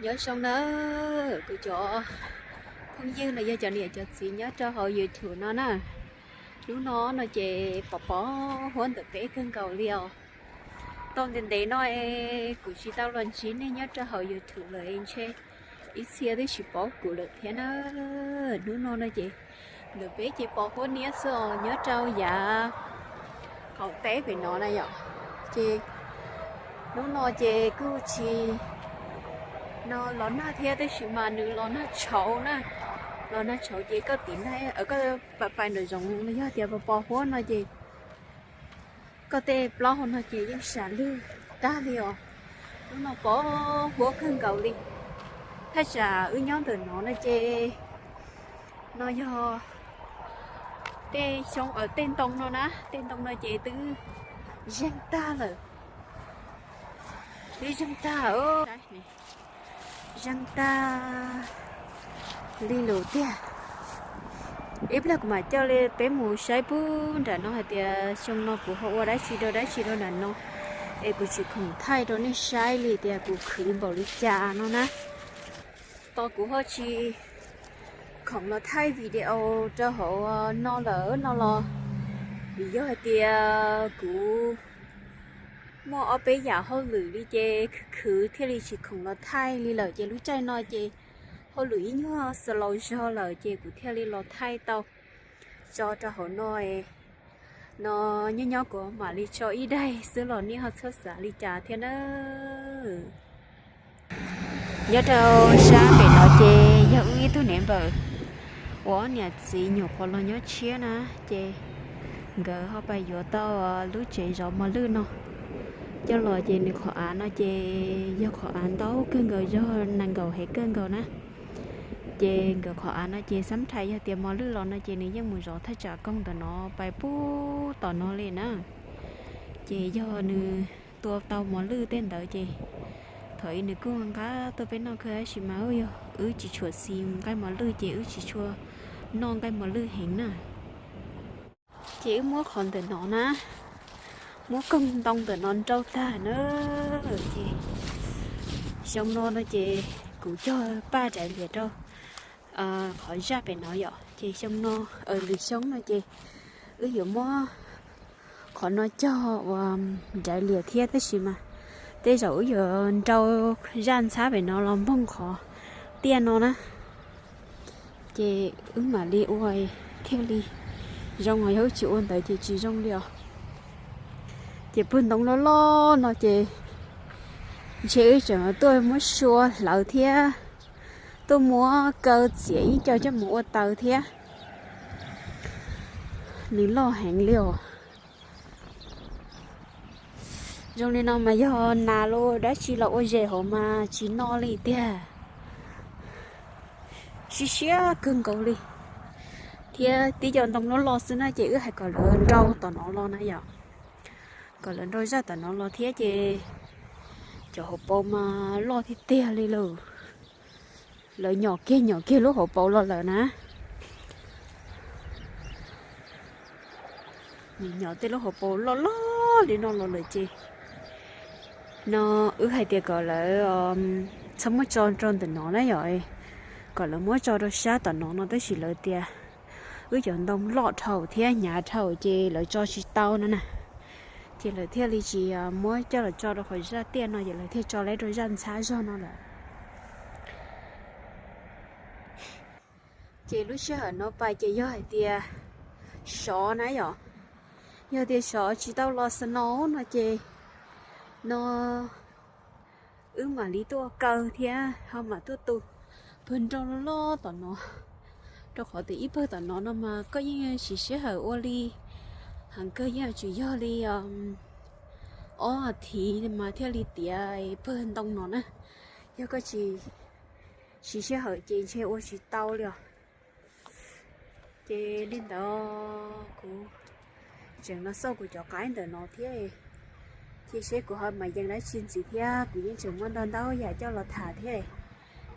Nyob zoo na, kuv cov phooj ywg los yog cov niam cov txiv nyob rau hauv YouTube no na. Hnub no no ces pos pos huab ntawm peb kawg nkaus li os. Tau ntev ntev no kuv tsis tau los ntsib nej nyob rau hauv YouTube lawm ntshe ib txhia twb tsis paub kuv lawm thiab na. Hnub no no ces ntawm peb ces pos huab niab xwb os, nyob rau yav qaum teb pem no na yom. Ces hnub no ces kuj tsis no los nag thiab tab sis mas nws los nag tshauv na. Los nag tshauv ces koj tim na, koj pais nram zoov yog tias pos pos huab no ces koj tej plaub hau no ces yeej sam lwg tag li os. Hnub no pos huab kawg nkaus li. Thaj tsam wb nyob ntawm no no ces no yog tej xyoob, tej ntoo no na, tej ntoo no ces twb zeeg tag lawm. Twb zeeg tag, zeeg tag li lawm tiag. Ib pliag kuv mam coj li peb mus saib pub nram no hais tias xyoo no kuv ho ua dab tsi rau dab tsi rau nram no, es kuv tsis khoom thaij rau nej saib li tias kuv khwv npaum li cas no na. Tos kuv ho tsis khoom los thaij video rau hauv no lawm no los vim yog hais tias kuv muaj ob peb yam hauj lwm li ces khwv khwv thiaj li tsis khoom los thaij li lawm ces lub caij no ces hauj lwm ib nyuag slow zog lawm ces kuv thiaj li los thaij tau tso rau hauv no. No nyob nyob kuv mam li tso ib daim xwb los nej ho txhob xav li cas thiab na. Nyob rau sab pem no ces yog wb ib tug neighbor uas ob niam txiv nyuam qhuav los nyob tshiab na, ces nkawd ho pais yuav tau lub tsev zov mos lwj no coj los ces nws qhov av no ces yog qhov av ntau kawg nkaus, yog nees nkaum hev kawg nkaus na. Ces nkawd qhov av no ces xab thais yog tias mos lwj los no ces nws yeej mus zov thaj tsam koog ntawm no pais pub tom no li na. Ces yog nws tua tau mos lwj tej ntawd ces thaum ub nws kuj nqa tuaj peb noj kawg tab sis mas yog wb tsis tshua xis nqaij mos lwj ces wb tsis tshua noj nqaij mos lwj heev na. Ces wb muab qhov ntawm no na, muab koog ntoo ntawm no nrau tag na. Ces xyoo no no ces kuv cog paj raiv lias rau qhov zaj pem no yom. Ces xyoo no, lwm xyoo no ces wb yuav muab qhov no cog ua raiv lias thiab tab sis mas tej zaum wb yuav nrau zaj ntxhab pem no los npoog qhov tiaj no na. Ces wb mam li ua thiaj li zoo os, yog wb tsis ua ntawd ces tsis zoo li os. Ces pawg ntoo loj loj no ces ntshe wb tseem tuaj muab sua hlawv thiab tuaj muab kaw txiav ib co coj mus ua taws thiab. Nws loj heev li os. Zoo li no mas yog nas los dab tsi los ua zes hauv mas tsis no li tiag. Siab siab kawg nkaus li. Thiab tib co ntoo loj loj xwb na ces wb hais kom lawv nrau tom no los na yom. Kom lawv nrau zaj tom no los thiab ces cov hauv paus mas loj tiag tiag li lawm. Lawv nyom kiag nyom kiag lub hauv paus los lawm na. Nyom tej lub hauv paus loj loj li no los lawm ces no wb hais tias kom lawv txhob muab tso rau ntawm no na yom, kom lawv muab tso rau sab tom no no tab sis lawv tias wb cov ntoo loj dhau thiab hnyav dhau ces lawv tso tsis tau no na. Ces lawv thiaj li tsis muab coj los tso rau qhov zaj tiaj no ces lawv thiaj tso lawm rau zaj ntxhab zog no lawm. Ces lub sij hawm no pais ces yog hais tias sov na yom, yog tias sov tsis tau los snow no ces no wb mam li tuaj kaw thiab ho mam tuaj tu pawg nrau loj loj tom no, rau qhov tias ib pawg tom no no mas koj yeej siv sij hawm ua li, heev kawg yeej yuav tsum yog li ob thiv mas thiaj li tiav pawg ntoo no na. Yog koj tsis siv sij hawm ces ntshe ua tsis tau li os. Ces li ntawd kuv tseem los xauj kuv cov qaib ntawm no thiab, ces seb kuv ho mam yees dab tsi ntxiv thiab kuv yeej tseem muaj ntau ntau yam coj los tham thiab.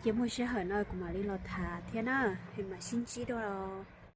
Ces muaj sij hawm no kuv mam li los tham thiab na, es mam sib ntsib dua.